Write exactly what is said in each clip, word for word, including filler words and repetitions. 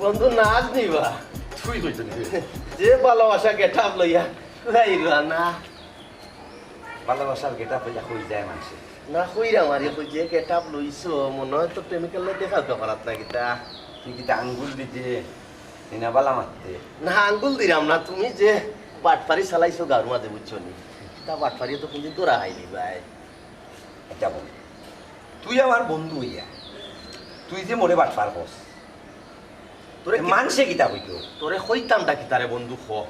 বন্ধু নাজ নিবা। তুই কইতে নিবি? যে ভালোবাসা গেট আপ লইয়া লাইলা না। ভালোবাসার গেট আপ লইয়া কই যায় মানুষে? না কইরা মারি কই যে গেট আপ লইছো, মনে হয় তো প্রেমিকার লগে দেখা উঠা করাত না কিতা? তুই কিতা আঙ্গুল দিতে না বালা মারতে? না আঙ্গুল দিরাম না, তুমি যে বাটপারি চালাইছো গাঁওর মাঝে বুঝছো নি, তা বাটপারি তো কিন্তু ধরা খাইলি ভাই। আচ্ছা বল, তুই আমার বন্ধু হইয়া তুই যে মোরে বাটপার কস, তোরে এ কি- মানষে কিতা কইতো? তোরে কইতাম তা কিতারে বন্ধু ক,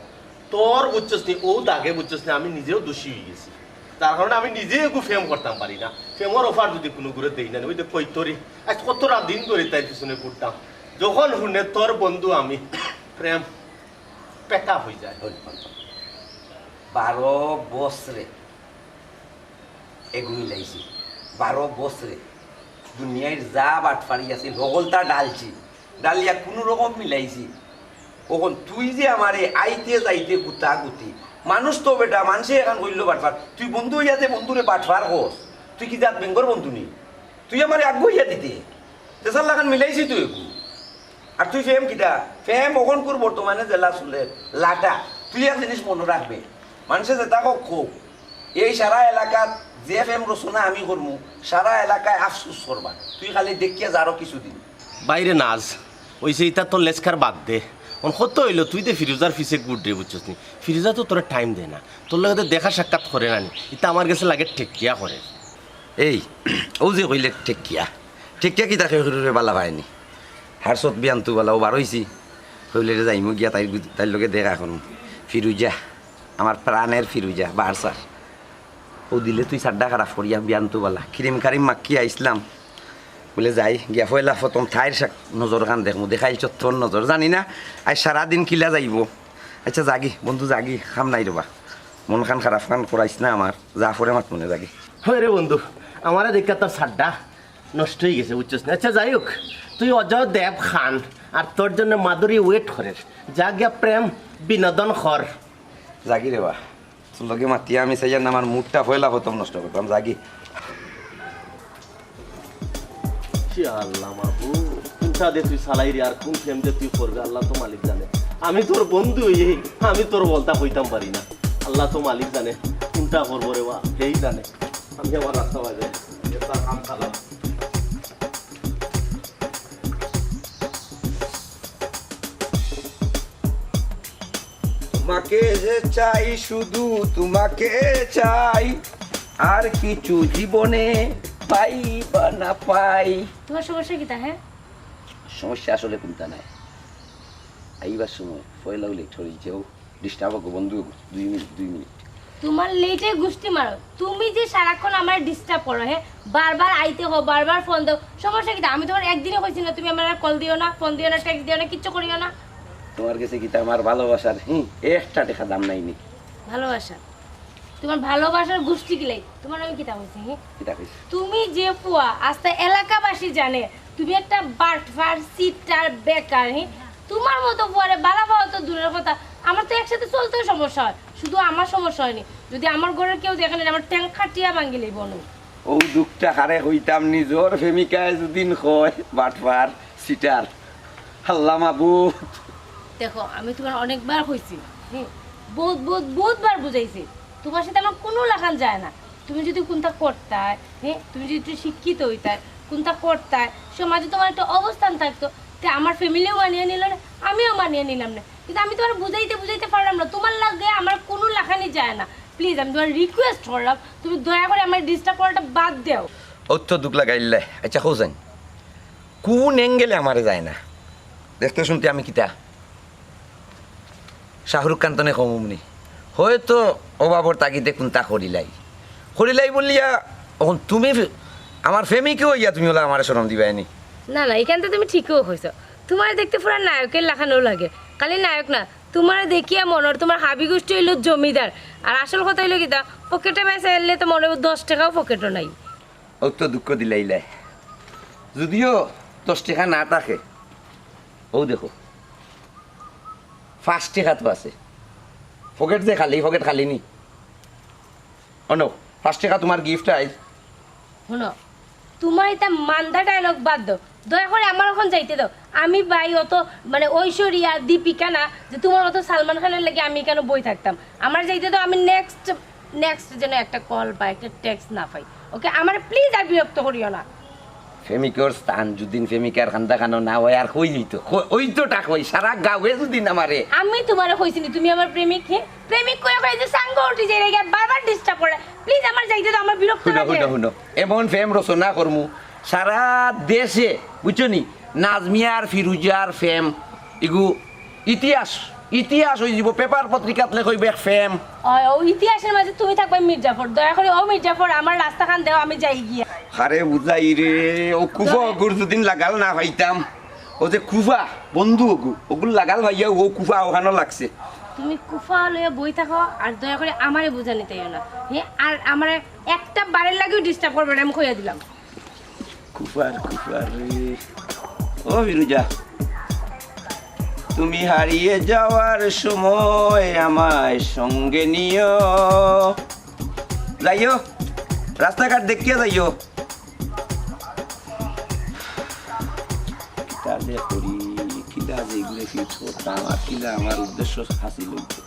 তোর বুঝছস নি, ও দাগে বুঝছস নি, আমি নিজেও দোষী হয়ে গেছি। তার কারণে আমি নিজে এগু প্রেম করতাম পারি না। প্রেমর অফার যদি কোনো করে দেই না, ওই যে কই তোরই আজ কত রাত দিন ধরে তাই পিছনে ঘুরতাম। যখন শুনে তোর বন্ধু আমি, প্রেম পেটা হয়ে যায়। বারো বছরে এগু মিলাইছি, বারো বছরে দুনিয়ার যা বাটপারি আছিল হকলতা ডালছি, ডালিয়া কোনো রকম মিলাইছি। অখন তুই যে আমারে আইতে যাইতে গুতা গুতি, মানুষ তো বেটা, মানষে এখান কইল বাটপার, তুই বন্ধু হইয়া যে বন্ধুরে বাটপার কস, তুই কি জাত বেঙ্গর বন্ধু নি? তুই আমারে আগুয়াইয়া দিতে, তেসার লাখান মিলাইছি তুই এগু। আর তুই প্রেম কিতা? প্রেম অখনকুর বর্তমানে যেলা চলের লাটা। তুই এক জিনিস মনো রাখবে, মানষে যেতা কউক কউক, এই সারা এলাকাত যে প্রেম রচনা আমি করমু, সারা এলাকায় আফসুস করবা। তুই খালি দেখিয়া যা আরো কিছুদিন। বাইরে নাজ, ওই যে ইতা তোর লেজকার বাদ দে। অন কত হইলো, তুই দে ফিরোজার পিছে গুড রে বুঝছস নি। ফিরোজা তো তোরে টাইম দে না, তোর লগে তো দেখা সাক্ষাৎ করে না নি। ইতা আমার গেছে লাগে ঠেকিয়া করে। এই, ও যে কইলে ঠেকিয়া, ঠেকিয়া কিতা কেউ কেউরে বালা পায়নি। হারসত বিয়ান তো বালা, ও বার হইছি। কইলে রে যাইমু গিয়া তাইর গু-, তাইর লগে দেখা করমু। ফিরুজা, আমার প্রাণের ফিরুজা, বারসার। ও দিলে তুই সাড্ডা খারাপ করিয়া বিয়ান তো বালা। ক্রিম কারিম মাখিয়া আইসলাম। বলে যাই, গিয়া পয়লা প্রথম তাইর সাক-, নজর খান দেখমু, দেখাইল চত্বর নজর। জানি না, আজ সারাদিন কিলা যাইবো। আচ্ছা যাগি, বন্ধু যাগি, কাম নাই রবা। মন খান খারাপ খান করাইস না আমার, যা পরে মাত মনে যাগি। হয় রে বন্ধু, আমারে দেখা তোর সাড্ডা নষ্ট হয়ে গেছে, বুঝছস না? আচ্ছা যাই হোক, তুই অজয় দেব খান আর তোর জন্য মাধুরী ওয়েট করের। যা গিয়া প্রেম বিনোদন কর। যাগি রে বা, তোর লগে মাতিয়া আমি চাইয়ার না আমার মুডটা পয়লা প্রথম নষ্ট করতাম, যাগি। ইয়া আল্লাহ মাবুদ, কোনটা দে তুই চালাই রে, আর কোন প্রেম দে তুই করবে, আল্লাহ তো মালিক জানে। আমি তোর বন্ধু হইয়ে আমি তোর বলতা কইতাম পারি না। আল্লাহ তো মালিক জানে, কোনটা করবো রে বা, সেই জানে। আমি আমার রাস্তা বাজাই, এটা কাম চালাম। তোমাকে যে চাই, শুধু তোমাকে চাই, আর কিছু জীবনে পাই বা না পাই। তোমার সমস্যা কিতা, হ্যাঁ? সমস্যা আসলে কোনটা নাই, আইবার সময় পয়লাও লেট হয়ে যাও, ডিস্টার্ব হবো বন্ধু, দুই মিনিট, দুই মিনিট। তোমার লেটে গুষ্টি মারো, তুমি যে সারাক্ষণ আমার ডিস্টার্ব করো, হ্যাঁ, বারবার আইতে হো, বারবার ফোন দাও, সমস্যা কিতা? আমি তোমার একদিনে কইছি না তুমি আমার কল দিও না, ফোন দিও না, টেক্সট দিও না, কিচ্ছু করিও না। তোমার গেছে কিতা আমার ভালোবাসার, হুম, একটা টেকা দাম নাই নি। ভালোবাসা, তোমার ভালোবাসার গুষ্টি কিলাই, তোমার আমি কিতা কইছি, হ্যাঁ? কিতা কইছ? তুমি যে ফুয়া, আস্তা এলাকাবাসী জানে তুমি একটা বাটপার, চিটার, বেকার, হ্যাঁ? তোমার মতো ফুয়ারে বালা পাওয়া তো দূরের কথা, আমার তো একসাথে চলতেও সমস্যা হয়। শুধু আমার সমস্যা হয়নি, যদি আমার ঘরের কেউ দেখে না, আমার ট্যাং কাটিয়া ভাঙ্গি লইব নু। ও দুঃখটা হারে হইতাম নিজর প্রেমিকায় যদিন কয় বাটপার, চিটার। আল্লাহ মাবুদ। দেখো, আমি তোমার অনেকবার কইছি, হ্যাঁ, বহুত বহুত বহুতবার বুঝাইছি, তোমার সাথে আমার কোনো লাখান যায় না। তুমি যদি কোনটা করতায়, হ্যাঁ, তুমি যদি একটু শিক্ষিত হইতায়, কোনটা করতায়, সমাজে তোমার একটা অবস্থান থাকতো, তে আমার ফ্যামিলিও মানিয়ে নিল না, আমিও মানিয়ে নিলাম না। কিন্তু আমি তোমার বুঝাইতে বুঝাইতে পারলাম না, তোমার লাগে আমার কোনো লাখানি যায় না। প্লিজ, আমি তোমার রিকোয়েস্ট করলাম, তুমি দয়া করে আমার ডিস্টার্ব করাটা বাদ দাও। অত দুঃখ লাগাইলে, আচ্ছা, হোসেন, কোন অ্যাঙ্গেলে আমারে যায় না? দেখতে শুনতে আমি কিতা? শাহরুখ খান তনে কমুমনি। হয়তো অভাবর তাগিদে কোনটা করিলাই। করিলাই বলিয়া, অখন তুমি ফে-, আমার প্রেমিকও ইয়া তুমি ওলা আমারে শরম দিবায়নি। না, না, এখান তো তুমি ঠিকও কইছো। তোমার দেখতে পুরা নায়কের লাখানও লাগে। খালি নায়ক না, তোমার দেখিয়া মনর তোমার হাবি গোষ্ঠী হইলো জমিদার। আর আসল কথা হইলো কিতা, পকেটে পয়সা এলে তো মনে হয় দশ টাকাও পকেটও নাই। অত দুঃখ দিলাইলাই। যদিও দশ টাকা না থাকে, ও দেখো, পাঁচ টাকা তো আছে। পকেট যে খালি, পকেট খালি নি। অনো, পাঁচ টাকা তোমার গিফট আইজ। শুনো, তোমার এটা মান্দা ডায়লগ বাদ দাও। দয়া করে আমার অখন যাইতে দাও। আমি ভাই অত, মানে, ঐশ্বরিয়া, দীপিকা না যে তুমার অত সালমান খানের লাগি আমি কেনে বই থাকতাম। আমার যাইতে দাও, আমি নেক্সট, নেক্সট যেন একটা কল বা একটা টেক্সট না পাই। ওকে, আমারে প্লিজ আর বিরক্ত করিও না। প্রেমিকর স্থান যুদিন প্রেমিকার কান্দা কানো না অয় আর কই অইতো? কই-, অইতোটা কই? সারা গাঁওয়ে যুদিন আমারে আমি তুমারে কইছি নি, তুমি আমার প্রেমিক? হে, প্রেমিক কইয়া কইয়া যে সাঙ্গ উঠি যায়, রেগে বারবার ডিস্টার্ব করে। প্লিজ আমার যাইতে দাও, আমার বিরক্ত হুনো, লাগে। হুনো, হুনো। এমন প্রেম রচনা করমু, সারা দেশে, বুঝছো নি? নাজমিয়া আর ফিরুজার প্রেম, ইগু ইতিহাস, ইতিহাস অইযিবো, পেপার পত্রিকাত লেখা অইবো এক প্রেম। অয়, ও ইতিহাসের মাঝে তুমি থাকবায় মির্জাফর। দয়া করে, ও মির্জাফর, আমার রাস্তাখান দেও, আমি যাই গিয়া। আরে বুঝাই রে, ও কুফা দয়া- অগুর যুদিন লাগাল না পাইতাম, ও যে কুফা বন্ধু অগু, অগুর লাগাল পাইয়া ও কুফা অখানো লাগছে। তুমি কুফা লইয়া বই থাকো, আর দয়া করে আমারে বুঝানিত আইও না। হে, আর আমারে একটা বারের লাগিও ডিস্টার্ব করবে না, আমি কইয়া দিলাম। কুফার, কুফার রে। ও ফিরুজা, তুমি হারিয়ে যাওয়ার সময় আমায় সঙ্গে নিও। যাইও, রাস্তাঘাট দেখিয়া যাইও। কিতা যে করি, কিলা যে এগুলো ফিট করতাম, আর কিলা আমার উদ্দেশ্য হাসিল হইতো।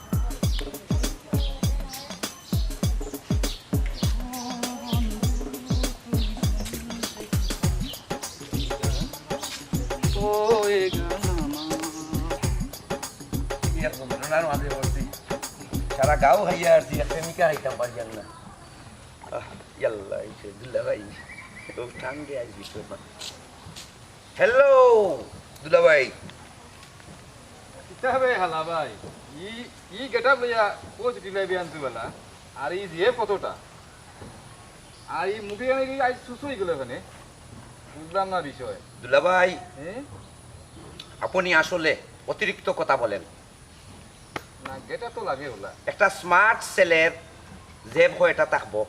সারা গাঁও খাইয়া আসছি, এক প্রেমিকা খাইতাম পারিয়ার না। আহ, ইয়াল্লা, এই যে দুলাভাই, ও টান দিয়ে আসবি তো। হ্যালো, দুলাভাই। কিতা বে হালা ভাই, ই, ই গেটআপ লইয়া কোচ ডিলাই বিয়ান তুই বেলা, আর ই যে কতটা, আর ই মুখে কেন ই আইজ সুসু হয়ে গেল এখানে, বুঝলাম না বিষয়। দুলাভাই, হ্যাঁ? আপনি আসলে অতিরিক্ত কথা বলেন। না, গেটআপ তো লাগে ওলা। একটা স্মার্ট ছেলের জেব কয়টা থাকবো,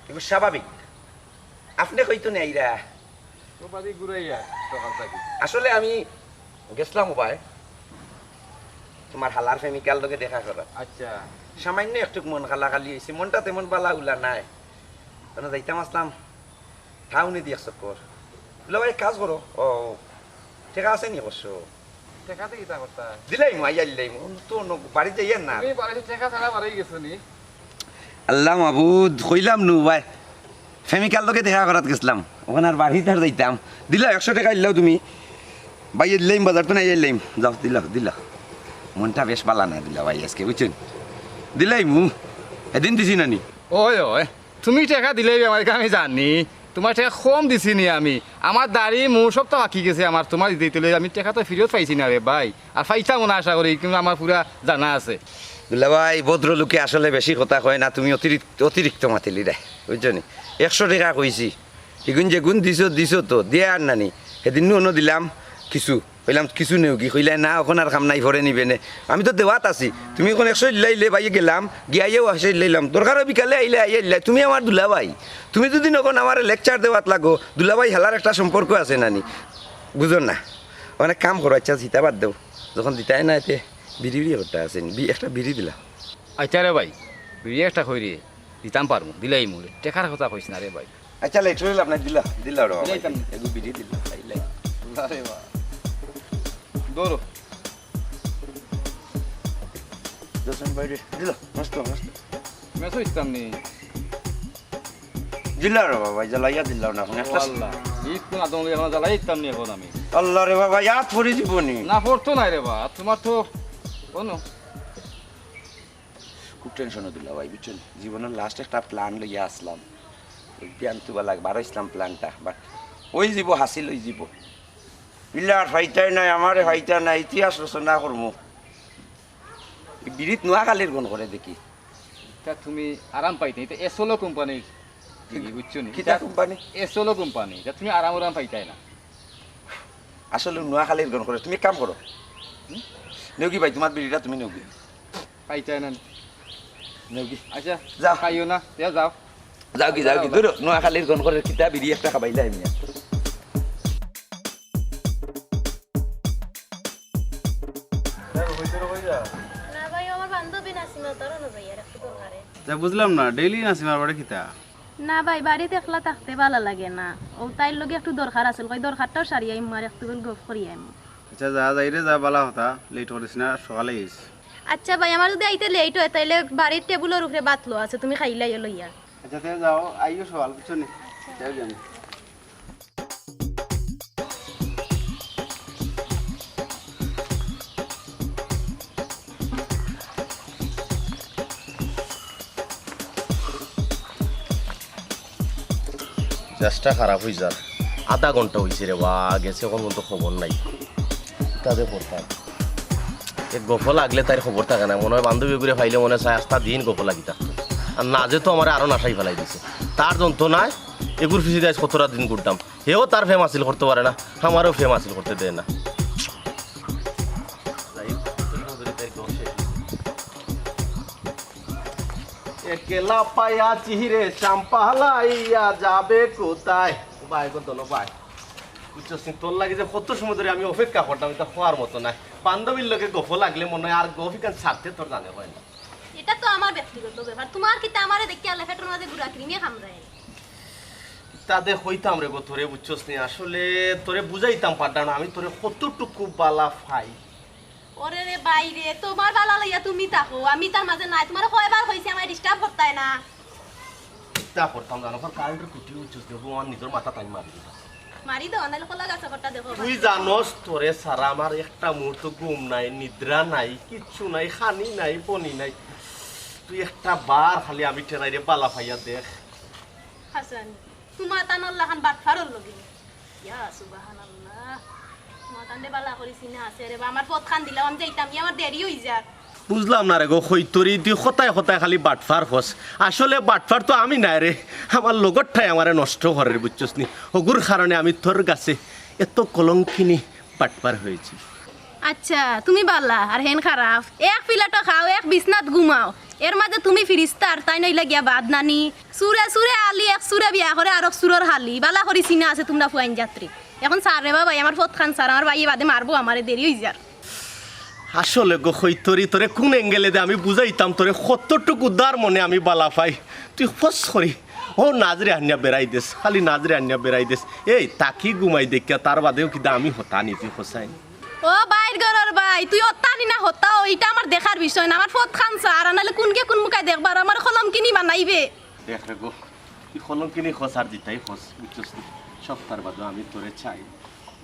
এগুলো স্বাভাবিক। আপনি কইতো নেইরা। তো বাড়ি ঘুরাইয়া সকাল থাকি। আসলে আমি গেছলাম উবায়, তোমার হালার প্রেমিকার লগে দেখা করার। আচ্ছা। সামান্য একটুক মন খালাখালি হইছে, মনটা তেমন বালা উলা নাই। মানে যাইতাম আসলাম টাউনে দি এক চক্কর। দুলাভাই, এক কাজ করো, ও, টেকা আছে নি অবশ্য? টেকাতে কিতা করতা? দিলাইমু, আইয়া দিলাইমু। তো ন-, বাড়ি যাইয়ার না। তুমি বাড়িতে টেকা ছাড়া বাড়ি গেছো নি? আল্লাহ মাবুদ, কইলাম নু ভাই, প্রেমিকার লগে দেখা করাত গেছলাম, অখন আর বাড়িত আর যাইতাম। দিলাও, একশো টেকা দিলাও তুমি। ভাই, দিলাইম, বাজার তো নাই, দিলাইম। যাও, দিলাও, দিলাও। মনটা বেশ বালা না দিলা ভাই আজকে, বুঝছইন? দিলাইমু, এদিন দিছি না নি? ওই, ওই, তুমি টেকা দিলাইবে আমারে, আমি জানি। তোমার টেকা কম দিছি নি আমি। আমার দাড়ি, মুছ সব তো বাকি গেছে আমার, তোমার দিতে লই আমি টেকা তো ফিরত পাইছি না রে ভাই। আর পাইতামও না আশা করি, কিন্তু আমার পুরা জানা আছে। দুলাভাই, ভদ্রলোকে আসলে বেশি কথা কয় না, তুমি অতিরিক্ত, অতিরিক্ত মাতিলি রে, বুঝছো নি? একশো টেকা কইছি, ইগুন যেগুন দিছো, দিছো তো, দিয়া আর নানি। সেদিন নু অনো দিলাম কিছু, কইলাম কিছু নেওগি, কইলায় না, অখন আর কাম নাই, পরে নিবে নে। আমি তো দেওয়াত আছি, তুমি অখন একশো দিলাইলে, ভাই গেলাম, গিয়াইও আসে দিলাইলাম, দরকার হয় বিকালে আইলে আইয়া দিলাই, তুমি আমার দুলাভাই। তুমি যদি অখন আমারে লেকচার দেওয়াত লাগো, দুলাভাই হালার একটা সম্পর্ক আছে নানি, বুঝো না? অনেক কাম করো, আচ্ছা, চিতা বাদ দেও, যখন দিতায় না এতে বিড়ি বিড়ি করতে আছে, বি-, একটা বিড়ি দিলা। আচ্ছা রে ভাই, বিড়ি একটা খই রে, দিতাম পারমু, দিলাইমু রে। টেকার কথা কইস না রে ভাই। আচ্ছা, লেট হইল আপনার দিলা, দিলা ওরা দিলাইতাম। এগু বিড়ি দিলা, খাইলাই। আরে বাবা। দৌড়ো। দর্শন বাইরে দিলা, মস্ত, মস্ত। মেসো ইসলাম নি। দিলা রে বাবা, জ্বালাইয়া দিলাও না, এখন ও একটা আল্লাহ, ঈদ তো না তোমাকে এখন জ্বালাই ইসলাম নি এখন আমি। আল্লাহ রে বাবা, ইয়াদ পড়ে জীবনী। না, পড়তো নাই রে বা, তোমার তো কোনো খুব টেনশন দিলা ভাই, বুঝছেন? জীবনের লাস্ট একটা প্ল্যান লইয়া আসলাম, ওই প্ল্যান তো বালা বারো ইসলাম প্ল্যানটা, বাট ওই জীব হাসিল ওই জীব। ইল্লা আর ফাইতাই নাই, আমারে ফাইতা নাই, ইতিহাস রচনা করমু। এই বিড়িত নোয়াখালীর গন করে দেখি। ইতা তুমি আরাম পাইতে, ইতা এসোলো কোম্পানির বিড়ি, বুঝছো নি? কিতা ইতা কোম্পানি? এসোলো কোম্পানি, ইতা তুমি আরাম আরাম পাইতাই না। আসলে নোয়াখালীর গন করে, তুমি এক কাম করো। হুম? নেওগি ভাই, তোমার বিড়িটা তুমি নেওগি। পাইতাই না। নেওগি। আচ্ছা, যাও। খাইও না, ইয়া যাও। যাওগি, যাওগি, দূর, নোয়াখালীর গন করে কিতা বিড়ি একটা খাবাইলে আমি। না ভাই, আমার বান্ধবী নাসিমা, তারও না ভাই, আর একটু দরকারে। তা বুঝলাম না, ডেইলি নাসিমার বাড়ি কিতা? না ভাই, বাড়িত একলা থাকতে ভালা লাগে না। অউ তাইর লগে একটু দরকার আছিল, কই দরকারটাও সারিয়া আইমু আর একটু গল্প করি আইমু। আচ্ছা, যা, যাইরে যা, ভালা কথা, লেট করিস না, সকালে আইস। আচ্ছা ভাই, আমার যদি আইতে লেট অয়, তাইলে বাড়ির টেবুলর উপরে ভাত লওয়া আছে, তুমি খাইলাইও লইয়া। আচ্ছা, তে যাও, আইও সকাল, বুঝছো নি? যাও, যাও। চেষ্টা খারাপ অই যার। আধা ঘন্টা অইছে রে বা, গেছে অখন পর্যন্ত খবর নাই। তাদের পড়তাম। এক গফ লাগলে তাইর খবর থাকে না। মনে অয় বান্ধবী এগুরে পাইলে মনে চায় আস্তা দিন গফ লাগি থাকতো। আর নাজে তো আমারে আরো নাশাই ফালাই দিছে। তার যন্ত্রণায় এগুর পিছে দিয়া আইজ কতটা দিন ঘুরতাম। হেও তার প্রেম হাসিল করতে পারে না, আমারও প্রেম হাসিল করতে দেয় না। একলা পায়া চিহিরে চাম্পালাইয়া যাবে কোথায়? ভাই গো, দোনো ভাই। বুঝছস নি, তোর লাগি যে কত সময় ধরি আমি অপেক্ষা করতাম, ইতা কওয়ার মতো নায়। বান্ধবীর লগে গফ লাগলে মনে অয় আর গফ ইখান ছাড়তে তোর জানে অয় না। ইটা তো আমার ব্যক্তিগত ব্যাপার, তুমার কিতা? আমারে দেখিয়া আল্লায় পেটর মাঝে গুড়া কিরিমে কামড়ায়। তাতে কইতাম রে গো তোরে, বুঝছস নি, আসলে তোরে বুঝাইতাম পারতাম না, আমি তোরে কতটুকু বালা পাই। ওরে রে ভাই রে, তুমার বালা লইয়া তুমি থাকো, আমি তার মাঝে নাই। তুমারে কয়বার কইছি আমারে disturb করতায় না। তা করতাম জানো, কারণ কারেন্টর খুঁটি, বুঝছস নি, ও আমার নিজর মাথাত আমি মারি দিতাম। মারি দেও, নাইলে কলা গাছ করতা দেখো। তুই জানোস, তোরে ছাড়া আমার একটা মুহূর্ত ঘুম নাই, নিদ্রা নাই, কিচ্ছু নাই, খানি নাই, পানি নাই। তুই একটা বার খালি আমি টেরাইরে বালা পাইয়া দেখ। হাসান, তুমার তানর লাখান বাটফারর লগে। ইয়া সুবহানাল্লাহ। তুমার তানরে বালা করি চিনা আছে রে বা, আমার পথ খান দিলাও, আমি যাইতাম, ই আমার দেরি অই যার। বুঝলাম না রে গো, কইতরি তুই কথায় কথায় খালি বাটফার কস। আসলে বাটফার তো আমি নায় রে, আমার লগর ঠায় আমারে নষ্ট করের, বুঝছস নি? হগুর কারণে আমি তোর কাছে এত কলঙ্কিনী বাটফার হয়েছি। আচ্ছা, তুমি বালা আর হেন খারাপ। এক প্লেটো খাও, এক বিছনাত ঘুমাও, এর মাঝে তুমি ফিরিস্তা আর তাইন অইলা গিয়া বাদ নানি। চুরে চুরে আলি, এক চুরে বিয়া করে আরক চুরর হালি। বালা করি চিনা আছে তুমরা ফুয়াইন জাতরে। অখন ছাড় রে বাবা, আমার পথ খান ছাড়, আমার ভাইয়ে বাদে মারবো আমারে, দেরি অই যার। আসলে গো কইতরি, তোরে কুন angle-এ দে আমি বুঝাইতাম, তোরে কতটুকু উদার মনে আমি বালা পাই। তুই ফস করি ও নাজরে আনিয়া বেড়াই দেস, খালি নাজরে আনিয়া বেড়াই দেস। এই তাকি ঘুমাই দেখিয়া তার বাদেও কিতা আমি হতা নি, তুই হসাই। ও বাইর ঘরর ভাই, তুই হতা নি না হতা, ও ইটা আমার দেখার বিষয় না। আমার পথ খান ছাড়, আর নাইলে কুনকে কুন মুখায় দেখবার, আমার কলঙ্কিনী বানাইবে। দেখ রে গো, তুই কলঙ্কিনী খস আর যেতাই খস, বুঝছস নি? সবতার বাদে আমি তোরে চাই।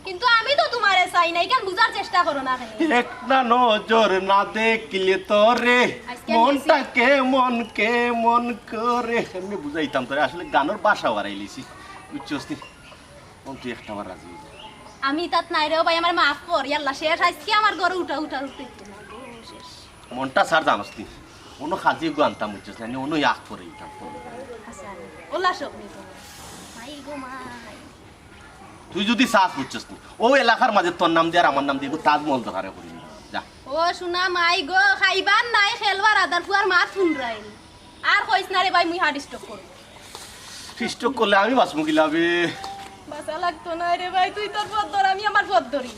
কিন্তু আমি তো তুমারে চাই না, ইখান বুঝার চেষ্টা করো না কেনে? একটা নজর না দেখিলে তোরে, আজকে আমি মনটা কেমন কেমন করে। এমনে বুঝাইতাম তোরে, আসলে গানর ভাষা হারাইলিছি, বুঝছস নি? অখন তুই একটা বার রাজি অই যা। আমি তাত নাই রে, ও ভাই, আমারে মাফ কর। ইয়াল্লা, শেষ, আজকে আমার ঘরো উঠা, উঠা, উঠা। মনটা ছাড় জানোস নি, অনো কাজি গু আনতাম, বুঝছস না, অনো ইয়াক করে দিতাম। আচ্ছা, ওলা সব নি তো। মাই গো মাই। তুই যদি চাস, বুঝছস নি, অউ এলাকার মাঝে তোর নাম দিয়া আর আমার নাম দিয়া এগু তাজমহল দরকারে করি দিবি। যা। ও সোনা মাই গো, খাইবার নাই, খেলবার আদার ফুয়ার মাত হুনরাইল। আর কইস না রে ভাই, মুই heart stroke করমু। Stroke করলে আমি বাঁচমু কিলা বে? বাঁচা লাগতো নায় রে ভাই, তুই তোর পথ ধর, আমি আমার পথ ধরি।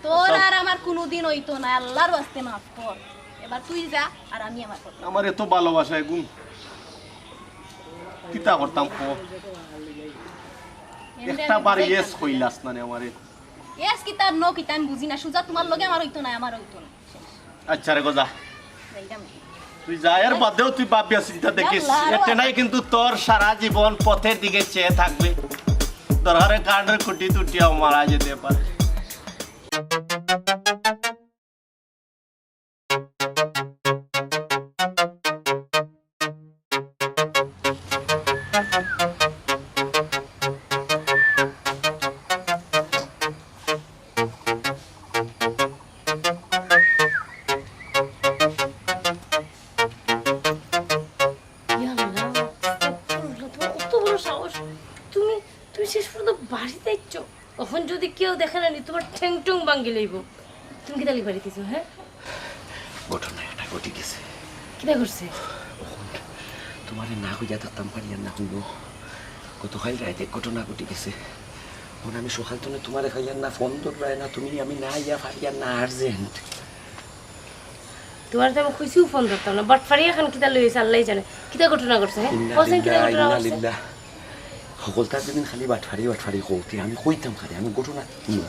তোর আর আমার কুনুদিন অইতো নায়, আল্লার ওয়াস্তে মাফ কর। এবার তুই যা, আর আমি আমার পথ ধরি। আমার এত ভালোবাসা এগুন কিতা করতাম ক? এমনে একটা আমি বার বুঝাইতাম yes না। কইলাস না রে আমারে। Yes কিতা no কিতা আমি বুঝি না, সুজা তুমার লগে আমার অইতো নায়, আমার অইতো নায়। আচ্ছা রে গজা, যাইতাম। তুই যা, এর বাদেও তুই ভাবিয়া চিন্তা দেখিস। ইয়াল্লা, আরো এতে নাই কিন্তু তোর সারা জীবন পথের দিকে চেয়ে থাকবে। দরকারে কারেন্টর খুঁটি টুটিয়াও মারা যেতে পারে। ইয়াল্লা, আস্তাগফিরুল্লাহ, তুমার কত বড় সাহস! তুমি, তুমি শেষ পর্যন্ত বাড়িত আইছো। অখন যদি কেউ দেখে না নি, তুমার ঠ্যাং ট্যাং ভাঙ্গি লইবো। তুমি কিতা লাগি বাড়িত আইছো, হ্যাঁ? ঘটনা একটা ঘটি গেছে। কিতা ঘটছে? অখন তুমারে না কইয়া থাকতাম পারিয়ার না কইবো। গতকাইল রাইতে এক ঘটনা ঘটি গেছে। অখন আমি সকাল তনে তুমারে পাইয়ার না, ফোন ধররায় না, তুমি আমি না আইয়া পারিয়ার না, urgent। তোমার তো আমি কইছিও ফোন ধরতাম না। বাটফারি এখন কিতা লইছে আল্লাহ জানে। কিতা ঘটনা ঘটছে, হ্যাঁ? ইন্না কছেন কিতা লিল্লাহ, ঘটনা ইন্না ঘটছে? লিল্লাহ। হকলতা যেদিন খালি বাটফারি, বাটফারি কওতে, আমি কইতাম খালি, আমি ঘটনা হুনো।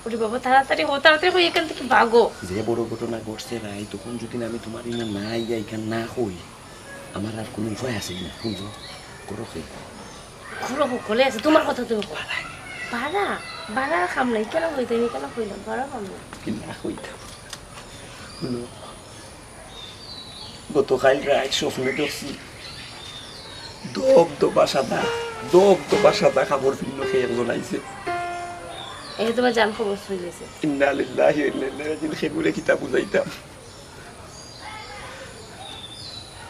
ওরে বাবা, তাড়াতাড়ি হো, তাড়াতাড়ি হো, এখান থেকে ভাগো। যে বড় ঘটনা ঘটছে রাই, তখন যদি আমি তোমার ইনো না আইয়া এখান না কই, আমার আর কোনো উপায় আছে না। হুনো, করো কি? ঘরো হকলে আছে, তোমার কথা তুমি কও। বাড়া, বাড়া কাম নাই, কেন কইতাম, কেন কইলাম, বাড়া কাম নাই। কি না কইতাম? হুনো, গতকাল রাইত স্বপ্নে দেখছি, দপ দপা সাদা, দপ দপা সাদা কাপড় পিন্দ কে একজন আইছে। এই তোমার জান খবর হয়ে গেছে। ইন্না লিল্লাহি ওয়া ইন্না ইলাইহি রাজিউন, খেগুরে কিতা বুঝাইতাম।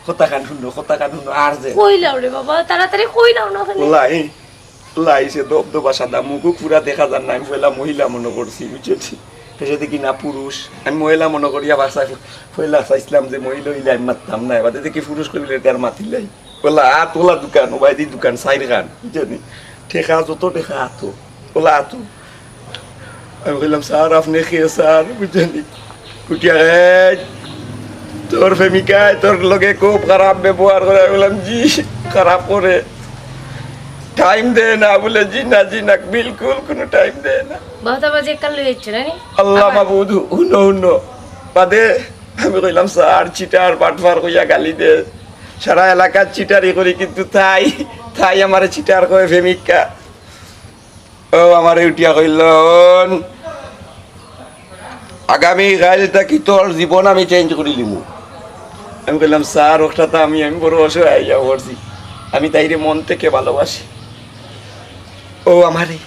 কথা কান হুনো, কথা কান হুনো, আর যে কইলাও রে বাবা, তাড়াতাড়ি কইলাও না কেনে? ওলাই, ওলাই, সে দপ দপা সাদা, মুখ পুরা দেখা যার না, আমি পয়লা মহিলা মনে করছি, বুঝছো নি? হেষে দেখি না পুরুষ, আমি মহিলা মনে করিয়া বাসা পয়লা চাইছিলাম যে মহিলা হইলে আমি মাততাম না, এবার দেখি পুরুষ কইলে তার মাতিলাই। ওলা আত, ওলা দোকান, ওবায়দি দোকান, সাইর খান, বুঝছো নি? ঠেকা, যত ঠেকা আতো, ওলা আতো। আমি কইলাম, "স্যার, আপনি কে স্যার?" বুঝছো নি? কুটিয়া, "এই, তোর প্রেমিকায় তোর লগে খুব খারাপ ব্যবহার করে।" আমি বললাম, "জি, খারাপ করে। টাইম দেয় না।" বলে, "জি না, জি না, বিলকুল কোনো টাইম দেয় না।" বাহতা বাজে কাল লই যাচ্ছে না নি? আল্লাহ আমার মাবুদ, হুনো, হুনো। বাদে আমি কইলাম, "স্যার, চিটার, বাটফার কইয়া গালি দে। সারা এলাকার চিটারি করি, কিন্তু তাই, তাই আমারে চিটার কয় প্রেমিকা।" ও আমারে উঠিয়া কইল, "অন, আগামী কাইল থাকি তোর জীবন আমি চেঞ্জ করি দিমু।" আমি কইলাম, "স্যার, ওটা তো আমি, আমি বড় অসহায় আইয়া পড়ছি, আমি তাইরে মন থেকে ভালোবাসি।" ও আমারে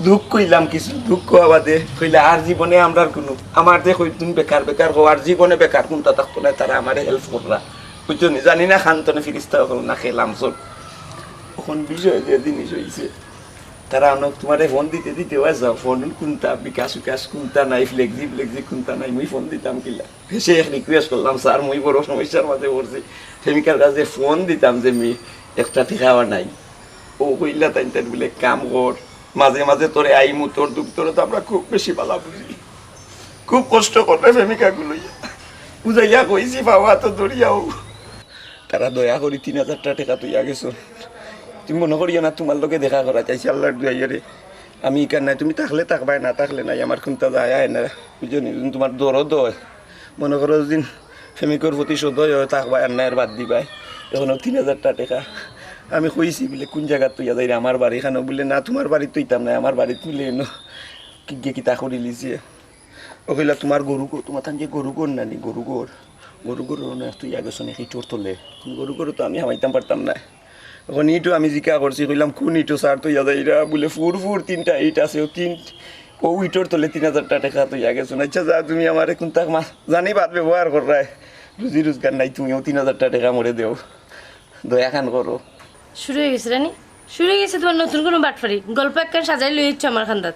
দুঃখ কইলাম কিছু, দুঃখ আবাদে কইলে, "আর জীবনে আমরার কোনো, আমার যে কই তুমি বেকার বেকার কও, আর জীবনে বেকার কোনটা থাকতো না, তারা আমারে হেল্প কররা।" বুঝছো নি? জানি না খান্তনে ফিরিস্তা হকল না খেলাম চল। এখন বিষয় যে জিনিস হইছে, তারা অনেক তোমারে ফোন দিতে দিতে ওয়া যাও, ফোন কোনটা, বিকাশ উকাশ কোনটা নাই, ফ্লেক্সি ফ্লেক্সি কোনটা নাই, মুই ফোন দিতাম কিলা। সে এক রিকোয়েস্ট করলাম, "স্যার, মুই বড় সমস্যার মাঝে পড়ছি, প্রেমিকার কাছে ফোন দিতাম যে মি একটা ঠেকাওয়া নাই।" ও কইলা, "তাই তাই বলে কাম কর, মাঝে মাঝে তোরে আইমু, তোর দুঃখ তোরে তো আমরা খুব বেশি বালা বুঝি, খুব কষ্ট করে প্রেমিকা গুলো।" বুঝাইয়া কইছি, "বাবা তো দরিয়াও।" তারা দয়া করি তিন হাজারটা টেকা তুইয়া গেছো। তুমি মনে করিও না, তোমার লগে দেখা করা চাইছি, আল্লাহর দুয়াইয়ারে। আমি ইকার নাই, তুমি থাকলে থাকবায়, না থাকলে নাই, আমার কোনটা যায় আয় না, বুঝছো নি? যদি তোমার দরদ হয়, মনে করো যদি প্রেমিকর প্রতি সদয় হয়, থাকবায় আর নাই আর বাদ দিবায়। এখনো তিন হাজারটা টেকা আমি কইছি বলে, "কোন জায়গাত তুইয়া যাইরে আমার বাড়ি?" খানো বলে, "না, তোমার বাড়িত তুইতাম না, আমার বাড়িত তুলে এনো।" কি গিয়ে কিতা করি লিছে? ও কইলা, "তোমার গরু গো, তোমার তান যে গরু গর নানি, গরু গর, গরু গর না তুই আগে শুনে ইটোর তলে।" কোন গরু গরু তো আমি হামাইতাম পারতাম না। এখন ইটো আমি জিকা করছি, কইলাম, "কোন ইটো স্যার তুই যাইরা?" বলে, "ফুর ফুর তিনটা ইট আছে, ও তিন, ও ইটোর তলে তিন হাজারটা টেকা তুই আগে শুনে।" আচ্ছা, যা, তুমি আমারে কোন তাক মা জানি বাদ ব্যবহার কররায়, রুজি রোজগার নাই, তুমিও তিন হাজারটা টেকা মরে দেও, দয়া খান করো। শুরু হয়ে গেছে রানী, শুরু হয়ে গেছে তোমার নতুন কোনো বাটফারি। গল্প একখান সাজাই লই ইচ্ছে আমার খান্দাত।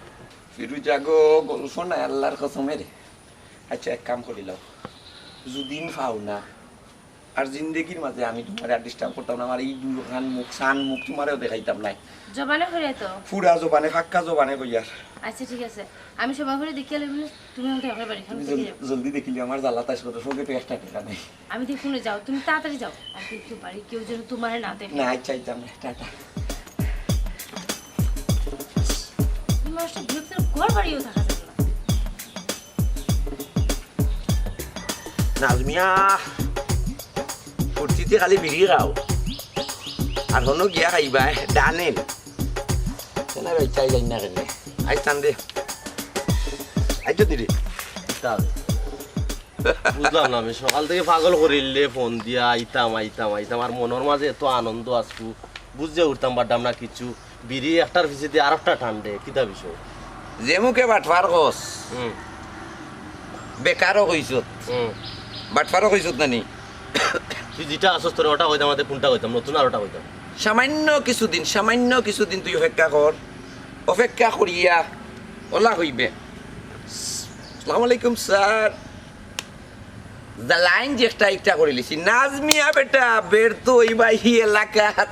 ফিরু জাগো, গল্প নাই আল্লাহর কসমের। আচ্ছা, এক কাম করিলাও, যুদিন পাও না, আর জিন্দেগির মাঝে আমি তোমারে আর ডিস্টার্ব করতাম না। আমার এই দুখান মুখ, সান মুখ তোমারেও দেখাইতাম নাই। জবানে কইরে তো। পুরা জবানে, ফাক্কা জবানে কইয়ার। আচ্ছা, ঠিক আছে, আমি সময় করে দেখিয়া লইব না, তুমি আমাকে একবার বাড়ি খান তুমি থেকে জল-, যাও। জলদি দেখিলে আমার জ্বালা তাস করো, সঙ্গে তো একটা টেকা নাই। আমি দেখুন, যাও, তুমি তাড়াতাড়ি যাও। আর কিন্তু বাড়ি কেউ যেন তোমারে না দেখে। না, আচ্ছা, আচ্ছা, আমরা টাটা। তোমার সাথে বিরক্ত ঘর বাড়িও থাকা যাবে না। নাজমিয়া, ফুর্তিতে খালি বিড়ি খাও। আর হনো গিয়া খাইবা, ডানে। কেন ভাই, চাই যাই না কেন? আইস টান দে। আইস যদি রে। বুঝলাম না, আমি সকাল থেকে পাগল করিলে ফোন দিয়া আইতাম, আইতাম, আইতাম। আর মনের মাঝে এত আনন্দ আসু, বুঝে উঠতাম পারতাম না কিছু। বিড়ি একটার পিছে দিয়ে আরেকটা টান দে, কিতা বিষয়? যে মুখে বাটফার কস, হুম। বেকারও কইছত। হুম। বাটফারও কইছত না নি? তুই যেটা আসস তোরে ওটা কইতাম, আমাদের কোনটা কইতাম, নতুন আর ওটা কইতাম। সামান্য কিছুদিন, সামান্য কিছুদিন তুই অপেক্ষা কর। অপেক্ষা করিয়া ওলা কইবে, "আসসালামু আলাইকুম স্যার।" The line যে একটা একটা করে লিছি। নাজমিয়া বেটা, বের তো ওই ভাই হি এলাকাত।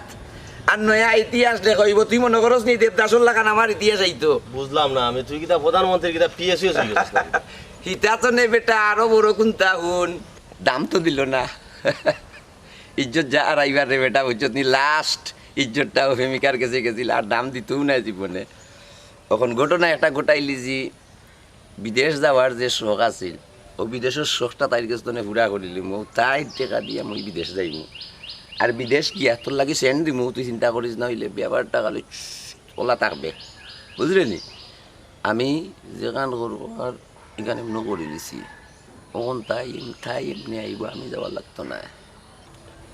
আর নয়া ইতিহাস লেখা হইব। তুই মনে করস নি দেবদাসর লাখান আমার ইতিহাস আইতো? বুঝলাম না আমি, তুই কিতা প্রধানমন্ত্রীর কিতা পিএসইউ চলি গেছিস নাকি? হিতা তো নে বেটা, আরো বড় কুন্তা হুন। দাম তো দিল না। ইজ্জত যা আর আইবার রে বেটা, বুঝছত নি? লাস্ট ইজ্জতটাও প্রেমিকার গেছে গেছিল, আর দাম দিতও না জীবনে। অখন ঘটনা একটা ঘটাইলি যে, বিদেশ যাওয়ার যে শখ আছিল, অউ বিদেশর শখটা তাইর গেছ থনে পুরা করিলিমু, তাইর টেকা দিয়া মুই বিদেশ যাইমু। আর বিদেশ গিয়া তোর লাগি সেন্ট দিমু, তুই চিন্তা করিস না, অইলে ব্যাপারটা খালি ওলা থাকবে, বুঝলে নি? আমি যেখান করবো আর এখানে এমন করে দিছি, অখন তাই তাই এমনি আইবো, আমি যাওয়া লাগতো না।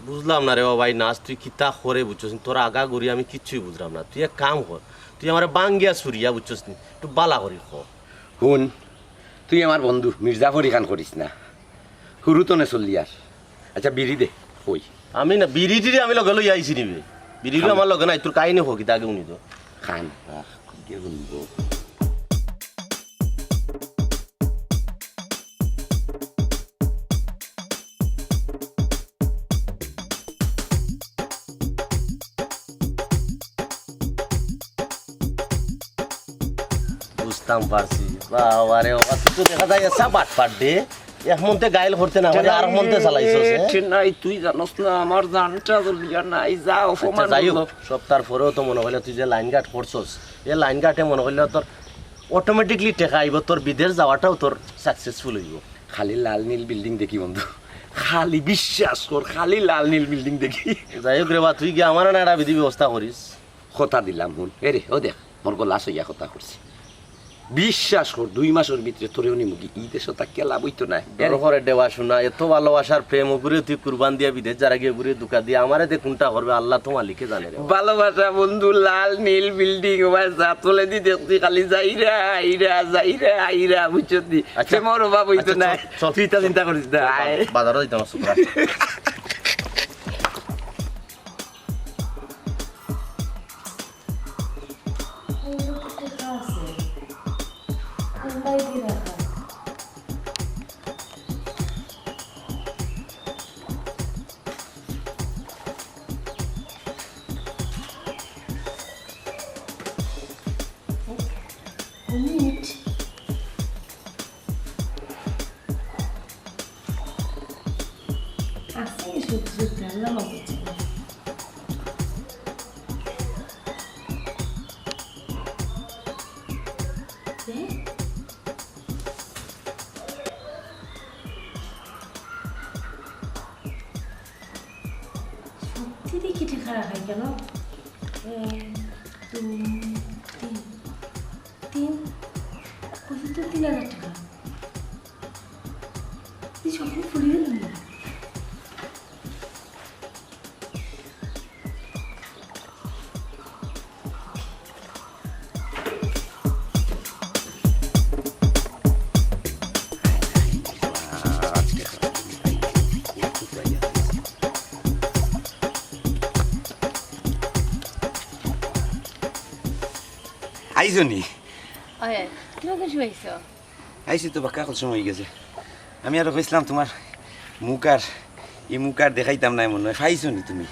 বুঝলাম না রে ও ভাই নাজ, তুই কিতা করে বুঝছস নি? তোর আগা ঘুরি আমি কিচ্ছুই বুঝলাম না। তুই এক কাম কর, তুই আমারে বাঙ্গিয়া সুরিয়া বুঝছস নি, একটু বালা করি ক। হুন, তুই আমার বন্ধু, মির্জাফর ইখান করিস না। হুরু তনে চললি আর। আচ্ছা, বিড়ি দে, কই? আমি না, বিড়ি টিড়ি আমি লগে লইয়া আইছি নিবে। বিড়ি লইয়া আমার লগে নাই, তোর কাহিনী হোক, ইতা আগে উনি তো। খান, আহ, কে বলবো? বুঝতাম পারছি। বাবা রে বাবা, তুই তো দেখা যায় এসা বাটপার দে। এক মন্তে গাইল করতে না পারে, আর মন্তে চালাইছস, এ? এ, নাই, তুই জানোস না, আমার জানটা জ্বলিয়া নাই, যা অপমান আচ্ছা, যাই হোক, করলো। সব তার পরেও তো মনে হইলে তুই যে লাইন গার্ড করছস, এ লাইন গার্ডে মনে হইলে তোর অটোমেটিকলি টেকা আইব, তোর বিদেশ যাওয়াটাও তোর সাকসেসফুল হইব। খালি লাল নীল বিল্ডিং দেখি বন্ধু, খালি বিশ্বাস কর, খালি লাল নীল বিল্ডিং দেখি। যাই হোক রে বা, তুই গিয়া আমার না একটা বিধি ব্যবস্থা করিস। কথা দিলাম, হুন। এ রে, ও দেখ, মোর গলা সইয়া কথা করছি। বিশ্বাস কর, দুই মাসর ভিতরে তোরেও নিমুগি। ই দেশো থাকিয়া লাভ অইতো নায়। দরকারে দেওয়া শোনা, এত ভালোবাসার প্রেম, ওগুরে তুই কুরবান দিয়া বিদেশ যারা গিয়ে ওগুরে ধোকা দিয়া, আমারে দে কোনটা করবে, আল্লাহ তো মালিকে জানে রে। ভালোবাসা বন্ধু, লাল নীল বিল্ডিং, ও ভাই, যা তলেদি দেখছি খালি যাইরা, আইরা, যাইরা, আইরা, বুঝছস নি? আচ্ছা। প্রেমর অভাব অইতো আচ্ছা, নায়। চল, চল, তুই তা চল। চিন্তা করিস না, চল, আয়। বাজারো যাইতাম, চল, রাখ। এই লোকটা টেকা আছে। কোন বাইরে রাখা? মিনিট। আছে সত্যি সত্যি, আল্লাহ মাবুদ জানে। এ? সত্যি দেখি টেকা রাখাই কেন? এক, দুই, তিন। তিন, কত তো তিন হাজার টেকা। এই স্বপ্ন ফুরিয়ে গেল না। আইজনি। ওই, তুমি কোন সময় আইছো? আইছি তো, বাক্কা কত সময় অই গেছে। আমি আরো কইছিলাম তুমার মুখ আর, ই মুখ আর দেখাইতাম নায় মনো অয়। পাইছো নি তুমি?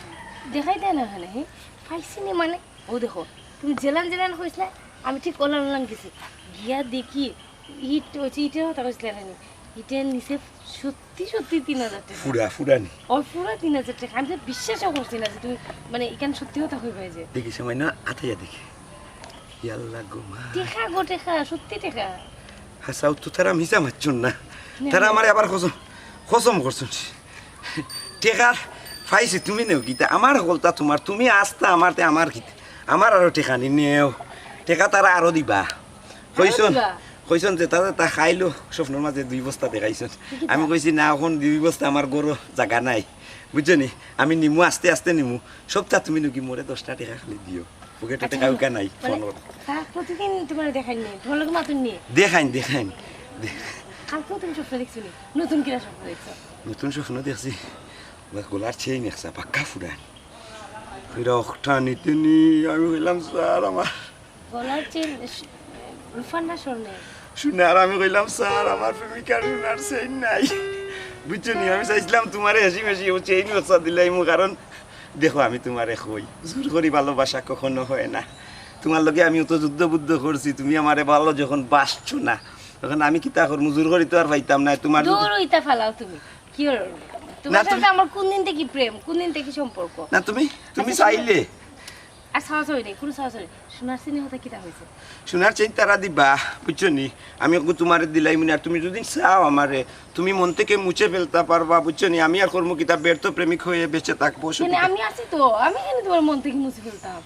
দেখাইতায় না কেনে, হে? পাইছি নি মানে? অউ দেখো, তুমি যেলান যেলান কইছলায়, আমি ঠিক অলান অলান গেছি। গিয়া দেখি, ইট অইছে, ইটের কথা কইছলায় না নি? ইটের নিচে সত্যি সত্যি তিন হাজার টেকা। ফুরা, ফুরা নি? অয় ফুরা তিন হাজার টেকা। আমি তো বিশ্বাসও করছি না যে তুমি, মানে, ইখান সত্যি কথা কইবায় যে। দেখি, সামাইন্য আতাইয়া দেখি। ইয়াল্লা গো মা। টেকা গো টেকা, সত্যি টেকা। হাছাউ তো তারা মিছা মাতছইন না। না, তারা না। আমারে আবার কসম, কসম করছইন। টেকা পাইছি তুমি নেও কিতা? আমার হকলতা তুমার, তুমি আস্তা আমার, তে আমার কিতা? আমার আরো টেকা নি নেও। টেকা তারা আরো দিবা। আরো কইছইন, দিবা? কইছইন যে তারা তা খাইলো, স্বপ্নর মাঝে দুই বস্তা দেখাইছইন। কিতা? আমি কইছি, "না, অখন দুই বস্তা আমার ঘরো জাগা নাই।" বুঝছো নি? আমি নিমু, আস্তে আস্তে নিমু। সপ্তাহ তুমি নাকি মোরে দশটা টেকা খালি দিও। পকেটো আচ্ছা, টেকা উকা নাই, মানে, ফোন করো। তারা প্রতিদিন তুমারে দেখাইন নি? তুমার লগে মাতুন নি? দেখাইন, দেখাইন। দে- কালকেও তুমি স্বপ্ন দেখছো নি? নতুন কিরা স্বপ্ন দেখছো? নতুন স্বপ্ন দেখছি। ওই গলার চেইন একসা, বাক্কা ফুরান। ফিরা অখটা নিতে নি, আমি কইলাম, "স্যার, আমার" গলার চেইন, রুফার না স্বর্ণের? সোনার। আমি কইলাম, "স্যার, আমার প্রেমিকার সোনার চেইন নাই।" বুঝছো নি? আমি চাইছিলাম তুমারে হেসি মেসি ও চেইন একসা দিলাইমু, কারণ দেখো, আমি তুমারে কই, জোর করি ভালোবাসা কখনো হয় না। তুমার লগে আমি অত যুদ্ধ বুদ্ধ করছি, তুমি আমারে ভালো যখন বাসছো না, এখন আমি কিতা করমু, জোর করি তো আর পাইতাম না। তোমার যদি দূর, ইতা ফালাও তুমি। কি ওর? না, তোমার সাথে তুমি আমার কোন দিন থেকে প্রেম, কোন দিন থেকে সম্পর্ক? না, তুমি, তুমি আচ্ছা, চাইলে। আর চাওয়া চাওয়ি নাই, কোনো চাওয়া চাওয়ি নাই। সোনার চেইন কথা কিতা হইছে? সোনার চেইন তারা দিবা, বুঝছো নি? আমি ওগু তোমারে দিলাইমু নে, আর তুমি যদি চাও আমারে, তুমি মন থেকে মুছে ফেলতা পারবা, বুঝছো নি? আমি আর করমু কিতা, ব্যর্থ প্রেমিক হয়ে বেঁচে থাকবো, মানে, অসুবিধা আমি আছি তো, আমি কেনে তোমার মন থেকে মুছে ফেলতাম?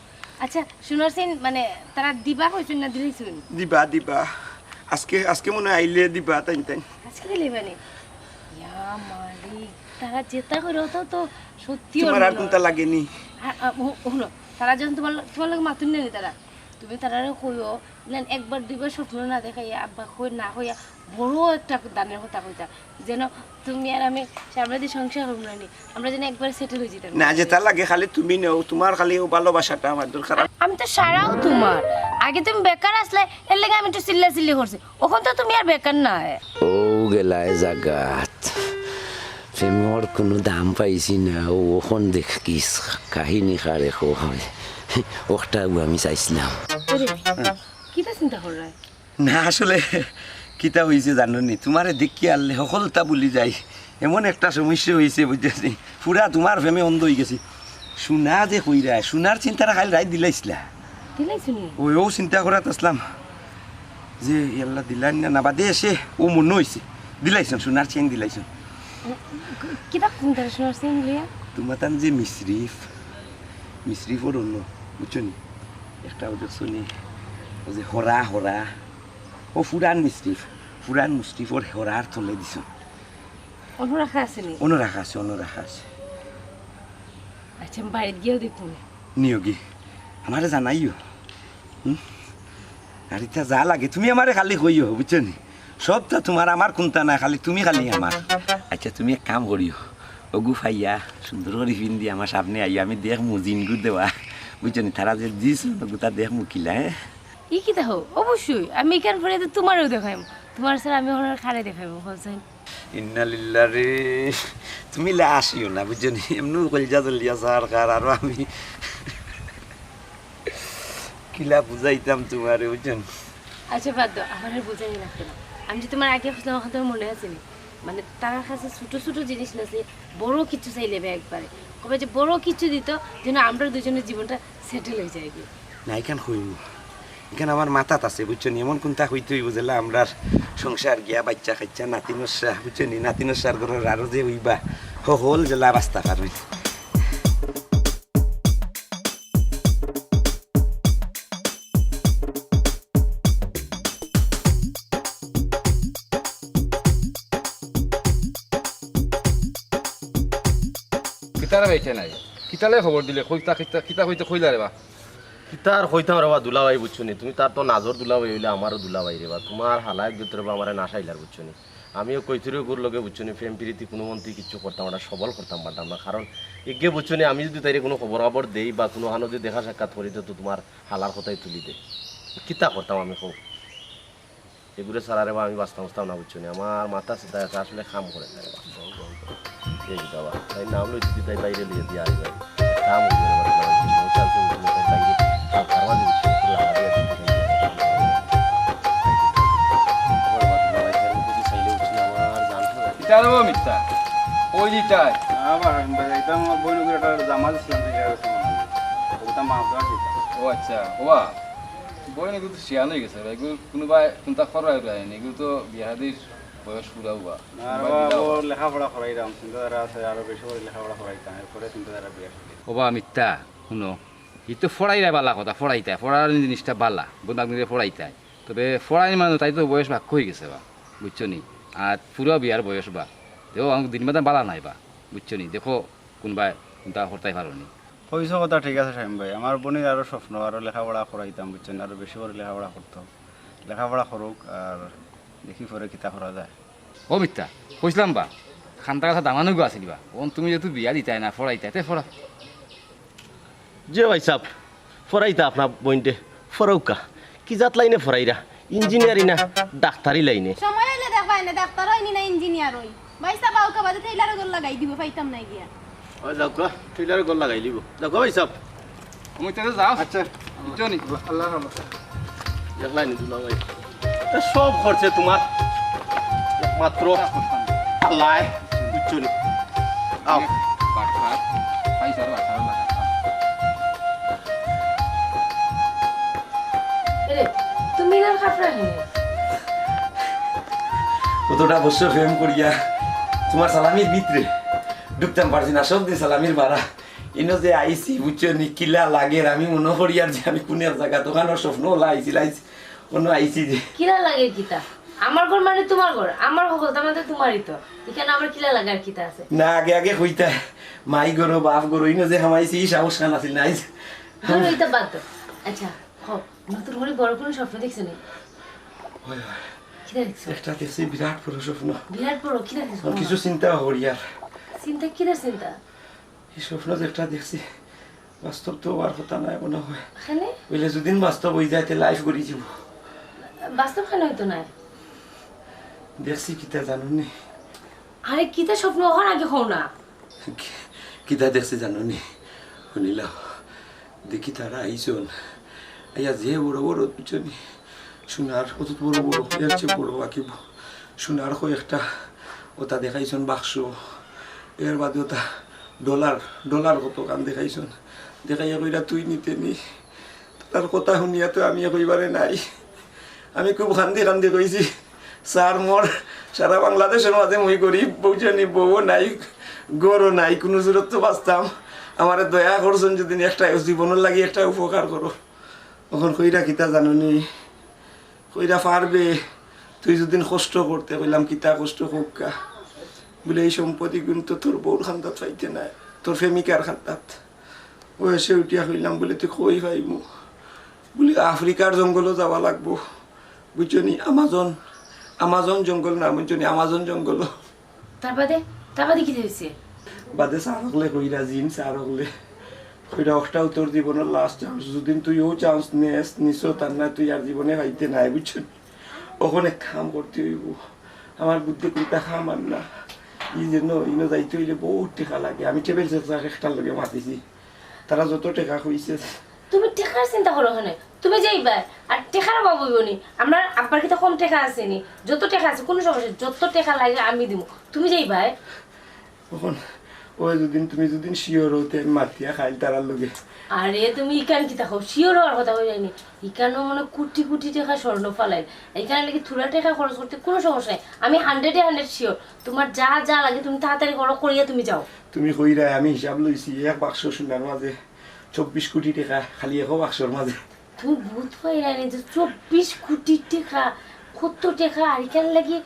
আচ্ছা, সোনার চেইন, মানে, তারা দিবা কইছইন না দিলাইছইন? দিবা, দিবা। আজকে, আজকে মনে হয় আইলে দিবা, তাইন তাইন। আজকে দিলে মানে? ইয়া মালিক, তারা যেতা করে ওতা তো সত্যি তোমার আর কোনটা লাগেনি? আর, আর, হু-, হুনো, তারা যখন তোমার ল-, তোমার লগে মাতুন না নি তারা, তুমি তারারে কইও, না একবার দুইবার স্বপ্ন না দেখাইয়া, আব্বা কই না কইয়া, বড় একটা দানের কথা কইতা, যেন তুমি আর আমি সামনে দিয়ে সংসার করবো না নি, আমরা যেন একবারে সেটেল হয়ে যেতাম। না, যেতা লাগে খালি তুমি নেও, তোমার খালি ও ভালোবাসাটা আমার দরকার। আমি তো সারাও তোমার। আগে তুমি বেকার আসলে, এর লেগে আমি একটু চিল্লা চিল্লি করছি, অখন তো তুমি আর বেকার নাই। ও গেলায় জাগাত, প্রেমর কোনো দাম পাইছি না। ও অখন দেখ কিস কাহিনী কারে কয়, ওটাও আমি চাইছিলাম। আরে, কিতা চিন্তা কররায়? না, আসলে কিতা হইছে জানো নি, তোমারে দেখি আরলে হকলতা ভুলি যাই, এমন একটা সমস্যা হইছে, বুঝছো নি? পুরা তোমার প্রেমে অন্ধ হই গেছি। সোনা যে কইরায়, সোনার চেইন তারা কাইল রাইত দিলাইছিলা। দিলাইছইন নি? ওই, ও চিন্তা করাত আসলাম যে ইয়াল্লা দিলাইন না, না বাদে এসে ও মনো হইছে দিলাইছইন, সোনার চেইন দিলাইছইন। কিতা চিন্তা সোনার চেইন লইয়া? তোমার তান যে মিসরিফ, মিসরিফর অন্য, বুঝছো নি? একটা ও দেখছো নি? ও যে হরা, হরা। ও ফুরান মিসরিফ, ফুরান মিসরিফর হরার তলে দিছইন। অনো রাখা আছে নি? অনো রাখা আছে, অনো রাখা আছে। আচ্ছা, আমি বাড়িত গিয়াও দেখমু। নিও গি, আমারে জানাইও। হুম? আর ইতা যা লাগে, তুমি আমারে খালি কইও, বুঝছো নি? সবতা তোমার, আমার কুন্তা নাই, খালি তুমি খালি আমার। আচ্ছা, তুমি এক কাম করিও, ওগু ফাইয়া সুন্দর করি পিন্দি আমার সামনে আইও, আমি দেখমু জিনগু দেওয়া, বুঝছো নি? তারা যে দিছইন, ওগুতা দেখমু কিলা, হ্যাঁ? ই কিতা হো? অবশ্যই, আমি ইখান পরে তো তোমারেও দেখাইমু, তোমার ছাড়া আমি অখন আর কারে দেখাইমু, বুঝছো নি? ইন্না লিল্লাহ রে, তুমি লা আসিও না, বুঝছো নি? এমনেউ কলিজা জ্বলিয়া যার কার, আরো আমি কিলা বুঝাইতাম তোমারে, বুঝছো নি? আচ্ছা, বাদ দেও, আমারে বুঝানি লাগতো না। আমি যে তোমারে আগে কইছিলাম, অখন তোমার মনে আছে নি? মানে, তারার কাছে ছোট ছোট জিনিস না চাই, বড় কিছু চাইলে বে একবারে। কইবা যে বড় কিছু দিত, যেন আমরা দুইজনের জীবনটা সেটেল হয়ে যায় গি। না, ইখান কইমু। ইখান আমার মাথাত আছে, বুঝছো নি? এমন কুন্তা কইতে অইবো যেলা আমরার সংসার গিয়া, বাইচ্চা কাইচ্চা, নাতি নস্যা, বুঝছো নি? নাতি নস্যার ঘরর আরো যে অইবা, হকল যেলা বাঁচতা পারইন। কিতারে বাইতে নাই? কিতালে খবর দিলে? কইতা, কিতা, কিতা কইতে কইলা রে বা? কিতা আর কইতাম রে বা দুলাভাই, বুঝছো নি? তুমি তার তো নাজর দুলাভাই অইলে আমারও দুলাভাই রে বা। তোমার হালায় ভিতরে বা আমারে না চাইলার, বুঝছো নি? আমিও কৈথুরে গুর লগে, বুঝছো নি, প্রেম প্রীতি কোনো মন্ত্রী কিচ্ছু করতাম না, সবল করতাম পারতাম না। কারণ এগে, বুঝছো নি, আমি যদি তাইরে কোনো খবর খবর দেই বা কোনো হানো যদি দেখা সাক্ষাৎ করি, তো তোমার হালার কথাই তুলি দে। কিতা করতাম আমি, কও? এগুরে ছাড়া রে বা আমি বাঁচতাম, বাঁচতাম না, বুঝছো নি? আমার মাথা চিন্তা আছে, আসলে কাম করে না রে বা। এই বাবা, তাই নাম লই যদি তাই বাইরে লিয়ে দিয়ে আই ভাই। কাম হইবে না, মানে, কোনো chance হইবে না, তাই বাইরে কাম কারবার নেই, বুঝছো নি? লাগাই দিয়ে দিতে পারি। আমার বাবা, বাবা, এখানে যদি চাইলে, বুঝছো নি, আমার জান খাবে। ইটা রে বা মিথ্যা। ওই দিটাই। আবার আমি ভাই, এটা আমার বইন করে একটা জামা দিছিলাম, ঠিক আছে, ওটা মাপ দেওয়া ঠিক আছে। ও আচ্ছা, ওবা। বইন এগুলো তো শিয়ান হয়ে গেছে, এগুলো কোনো ভাই কোনটা খরচ হয়নি, এগুলো তো বিয়াদির বয়স পুরা উবা। আর বাবা, ও লেখাপড়া করাইলাম, চিন্তাধারা আছে, আরো বেশি করে লেখাপড়া করাইতাম, এরপরে চিন্তাধারা বিয়া শাদী। ওবা মিথ্যা, শুনো, ই তো ফড়াইরা বালা কথা, ফড়াইতায়, ফড়ার জিনিসটা বালা, বন্ধাক নিজে ফড়াইতায়। তবে ফড়াই মানে তাই তো বয়স বাক্য হয়ে গেছে বা, বুঝছো নি? আর পুরা বিয়ার বয়স বা, দেখো, আমার দিন বাদা বালা নাই বা, বুঝছো নি? দেখো, কোনবায় কোনটা করতাই পারো নি। কইছো কথা ঠিক আছে শামীম ভাই, আমার বইনর আরো স্বপ্ন, আরো লেখাপড়া করাইতাম, বুঝছো নি? আরো বেশি করে লেখাপড়া করতো, লেখাপড়া করুক, আর দেখি পরে কিতা করা যায়। ও মিথ্যা, কইছিলাম বা, খান্তা কথা দামানো গো আছিল বা, অখন তুমি যেহেতু বিয়া দিতায় না, ফড়াইতায়, তে ফড়া। জি ভাই সাব, ফড়াইতা আপনার বইনরে, ফড়াউক্কা। কি জাত লাইনে ফড়াইরা? ইঞ্জিনিয়ারি না ডাক্তারি লাইনে? সময় হইলে দেখবা এনে ডাক্তার হইনি না ইঞ্জিনিয়ার হই। ভাই সাব আউক্কা বাদে টেইলারে গোল লাগাই দিব, পাইতাম নাই গিয়া। ওই যাউক্কা, টেইলারে গোল লাগাই দিব। যাউক্কা ভাই সাব। তুমি তাহলে যাও। আচ্ছা। বুঝছো নি? আল্লাহ হাফেজ। দেখলাই নি দুলা ভাই। সব করছে তোমার একমাত্র আল্লাহ, বুঝছো নি? আও। বাটপার, পয়সার বাটপার লাগা। এরে, তুমি না খাফরা নি? অতটা বছর প্রেম করিয়া তোমার সালামির ভিতরে ঢুকতাম পারছি না, সব দিন সালামির বাড়া। ইনো যে আইছি, বুঝছো নি, কিলা লাগের, আমি মনো করি আর যে আমি কোন এক জাগা দোকানর স্বপ্ন ওলা আইছিল, আইছি, অনো আইছি যে। কিলা লাগের কিতা? আমার ঘর মানে তোমার ঘর, আমার হকলতা মানে তোমারই তো। ইখানো আমার কিলা লাগার কিতা আছে? না, আগে আগে কইতা, মাই ঘরো, বাপ ঘরো, ইনো যে হামাইছি, ই সাহস খান আছিল না, আইছি। ধরো, ইতা বাদ দাও। আচ্ছা, হ, নতুন করি বড় কোনো স্বপ্ন দেখছো নি? হয়, হয়। কিতা দেখছো? একটা দেখছি বিরাট বড় স্বপ্ন। বিরাট বড়, কিতা দেখছো? আমি কিছু চিন্তা করি আর। চিন্তা, কিতা চিন্তা? এই স্বপ্ন যে একটা দেখছি, বাস্তব তো হওয়ার কথা নায় মনে হয়। কেনে? বুলে যদিন বাস্তব অই যায়, তে life ঘুরি যাব। বাস্তব কেনে অইতো নায়? দেখছি কিতা জানো নি? আরে কিতা স্বপ্ন, অখান আগে কও না। কি-, কিতা দেখছি জানো নি? হুনিলাও, দেখি তারা আইছন। আইয়া যে বড় বড় দুজনই সোনার, অত বড় বড়, এর চেয়ে বড় আকিব। সোনার কয়েকটা ওটা দেখাইছন বাক্স, এর বাদে ওটা ডলার, ডলার কত কান দেখাইছন। দেখাইয়া কইরা, "তুই নিতে নি।" তার কথা হুনিয়া তো আমি কইবারে নাই। আমি খুব কান্দি কান্দি কইছি, "স্যার, মোর সারা বাংলাদেশর মাঝে মুই গরিব, বুঝছো নি, বউও নাই, ঘরও নাই, কুনু জুরত তো বাঁচতাম। আমারে দয়া করছন যদিন একটা জীবনর লাগি একটা উপকার করো।" অখন কইরা কিতা জানো নি? কইরা, "পারবে, তুই যদিন কষ্ট করতে।" কইলাম, "কিতা কষ্ট কউক্কা?" বুলে, "এই সম্পত্তিগুন তো তোর বউর খান্দাত পাইতে নায়, তোর প্রেমিকার খান্দাত।" ও এসে উঠিয়া কইলাম, বুলে, "তুই কই পাইমু?" বুলে, "আফ্রিকার জঙ্গলও যাওয়া লাগবো, বুঝছো নি? আমাজন, আমাজন জঙ্গল না, বুঝছো নি? আমাজন জঙ্গল।" তার বাদে, তার বাদে কিতা অইছে? বাদে স্যার অকলে কইরা, জিন স্যার অকলে কইরা, "অখটাউ তোর জীবনর last chance, যদিন তুই অউ chance নেস, নিছস, তার না তুই আর জীবনে পাইতে নায়, বুঝছো নি? অখন এক কাম করতে অইবো, আমার বুদ্ধি কুন্তা কাম আর না, ই যেন ইনো যাইতে অইলে বউত টেকা লাগে, আমি travel sector একটার লগে মাতিছি।" তারা যত টেকা কইছে। তুমি টেকার চিন্তা করো কেনে? তুমি যাইবায়, আর টেকার অভাব অইবো নি? আমরার আব্বার কিতা কম টেকা আছে নি? যত টেকা আছে, কুনু সমস্যা নাই, যত টেকা লাগে আমি দিমু। তুমি যাইবায়। অখন ওই যদিন, তুমি যদিন sure অও, তে আমি মাতিয়া খাইল তারার লগে। আরে, তুমি ইখান কিতা কও? Sure অওয়ার কথা কই যায়নি। ইখানো মনে কুটি কুটি টেকা স্বর্ণ ফালাইল। ইখান লাগি থুড়া টেকা খরচ করতে কুনু সমস্যা নাই। আমি hundred এ hundred sure। তুমার যা যা লাগে তুমি তাড়াতাড়ি করো, করিয়া তুমি যাও। তুমি কইরায়, আমি হিসাব লইছি, এক বাক্স সোনার মাঝে চব্বিশ কোটি টেকা, খালি এক বাক্সর মাঝে। তুমি বুঝ পাইরায় নি যে চব্বিশ কোটি টেকা, কত টেকা, আর ইখান লাগি।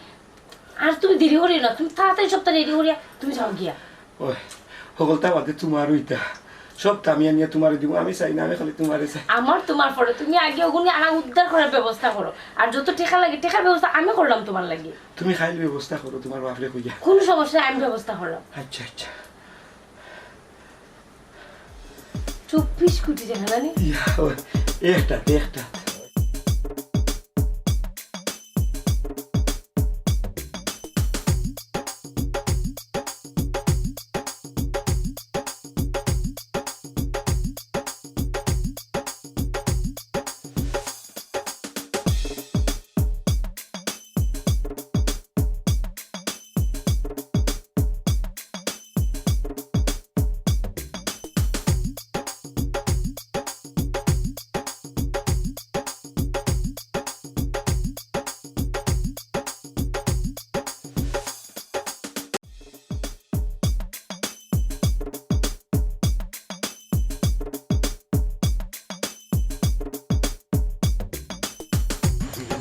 আর তুমি দেরি করিও না, তুমি তাড়াতাড়ি সবতা ready করিয়া তুমি যাও গিয়া। ওই, হকলতা বাদে তুমার অইতা, সবতা আমি আনিয়া তুমারে দিমু, আমি চাই না, আমি খালি তুমারে চাই। আমার তুমার পরে, তুমি আগে অগুন আনা উদ্ধার করার ব্যবস্থা করো, আর যত টেকা লাগে, টেকার ব্যবস্থা আমি করলাম তুমার লাগি। তুমি খাইল ব্যবস্থা করো, তুমার বাপরে কইয়া। কুনু সমস্যা নাই, আমি ব্যবস্থা করলাম। আচ্ছা, আচ্ছা। চব্বিশ কোটি টেকা, জানি? ইয়া, ওই, একটা, একটা।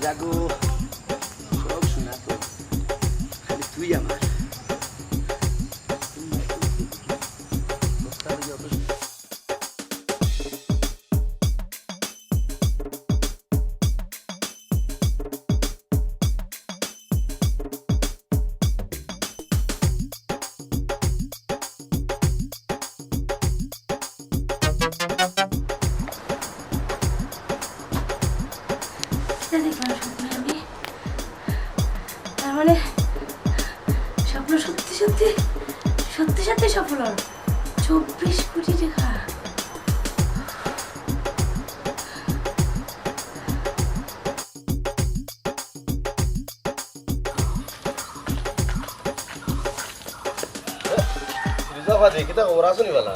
জাগো, সব শোনা তো, খালি তুই আমার। এটা দেখলাম স্বপ্নে আমি। তার মানে স্বপ্ন সত্যি সত্যি, সত্যি সত্যি সফল হলো। চব্বিশ কোটি টাকা। বাবা জি, কিতা খবর, আছো নি বালা?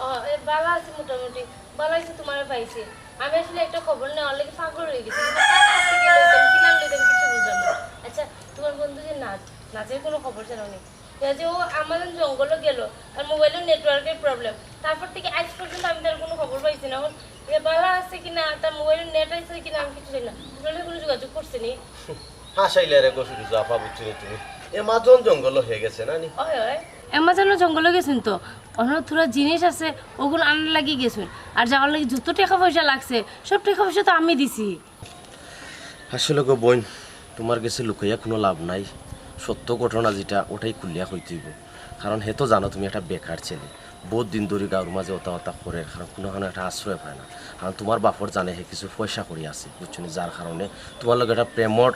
ও, এ, বালা আছি মোটামুটি। বালা আছি, তুমারে পাইছি। আমি আসলে একটা খবর নেওয়ার লাগি পাগল অই গেছি। কিন্তু কার কাছে গিয়া লইতাম, কিলা লইতাম, কিছু বুঝলাম না। আচ্ছা, তুমার বন্ধু যে নাজ, নাজের কুনু খবর জানো নি? হে যে ও আমাজন জঙ্গলো গেল, আর মোবাইলর নেটওয়ার্কের প্রবলেম। তারপর থাকি আইজ পর্যন্ত আমি তার কুনু খবর পাইছি না। অখন হে বালা আছে কিনা, তার মোবাইলর নেট আছে কিনা, আমি কিছু জানি না। তুমার লগে কুনু যোগাযোগ করছে নি? হাসাইলে রে গো ফিরুজা আফা, বুঝছো নি তুমি? আমাজন জঙ্গলো হে গেছে না নি? অয়, অয়। আমাজন জঙ্গলো গেছইন তো। অনো থুড়া জিনিস আছে, অগুন আনার লাগি গেছইন। আর যাওয়ার লাগি যত টেকা পয়সা লাগছে, সব টেকা পয়সা তো আমি দিছি। আসলে গো বইন, তুমার গেছে লুকাইয়া কুনু লাভ নাই। সত্য ঘটনা যেটা, ওটাই খুলিয়া কইতে অইবো। কারণ হে তো জানো তুমি একটা বেকার ছেলে, বউত দিন ধরি গাঁওর মাঝে অতা অতা করের, কারণ কুনুখানো একটা আশ্রয় পায় না। কারণ তুমার বাপর জানে হে কিছু পয়সা কড়ি আছে, বুঝছো নি, যার কারণে তুমার লগে একটা প্রেমর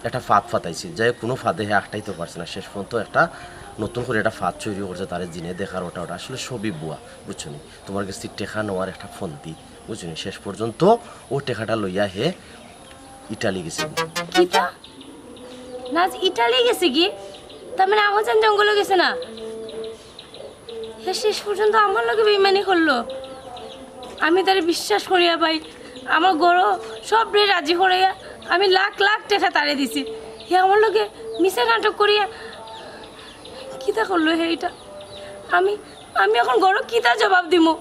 একটা ফাঁদ ফাতাইছিল, যাই হোক, কুনু ফাঁদে হে আটকাইতে পারছে না। শেষ পর্যন্ত একটা নতুন করি একটা ফাঁদ তৈরি করছে, তারে জিনে দেখার, ওটা ওটা আসলে সবই ভুয়া, বুঝছো নি। তুমার গেছে টেকা নেওয়ার একটা ফন্দি, বুঝছো নি। শেষ পর্যন্ত ও টেকাটা লইয়া হে ইটালি গেছে। কিতা? নাজ ইটালি গেছে গি? তার মানে আমাজন জঙ্গলো গেছে না? হে শেষ পর্যন্ত আমার লগে বেইমানি করলো। আমি তারে বিশ্বাস করিয়া ভাই, আমার ঘরো সবরে রাজি করাইয়া আমি লাখ লাখ টেকা তারে দিছি। হে আমার লগে মিছা নাটক করিয়া কিতা করলো হে ইটা? আমি, আমি অখন ঘরো কিতা জবাব দিমু?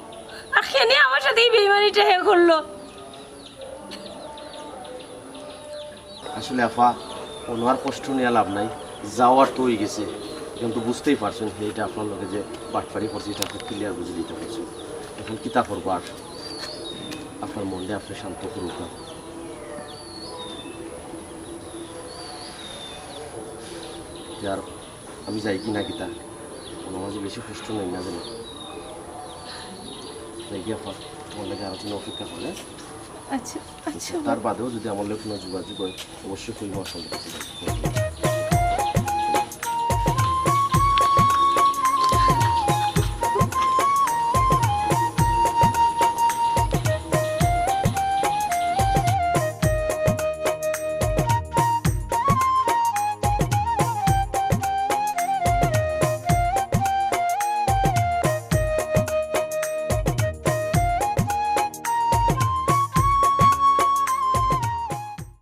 আর কেনে আমার সাথে ই বেইমানিটা হে করলো? আসলে আফা, অনো আর কষ্ট নিয়া লাভ নাই, যাওয়ার তো অই গেছে। অখন তো বুঝতেই পারছইন, হে ইটা আপনার লগে যে বাটপারি করছে, ইটা আপনে ক্লিয়ার বুঝি দিতে পারছইন। অখন কিতা করবা আর? আপনার মনটা আপনে শান্ত করুক না। আর আমি যাই কি না কিতা, অনো মাঝে বেশি কষ্ট নেই না যেন। যাই কি আফা, তুমার লাগি আরো দিন অপেক্ষা করে। আচ্ছা, আচ্ছা। তার বাদেও যদি আমার লগে কুনু যোগাযোগ অয়, অবশ্যই কইবা, আমার সঙ্গে যোগাযোগ করবা।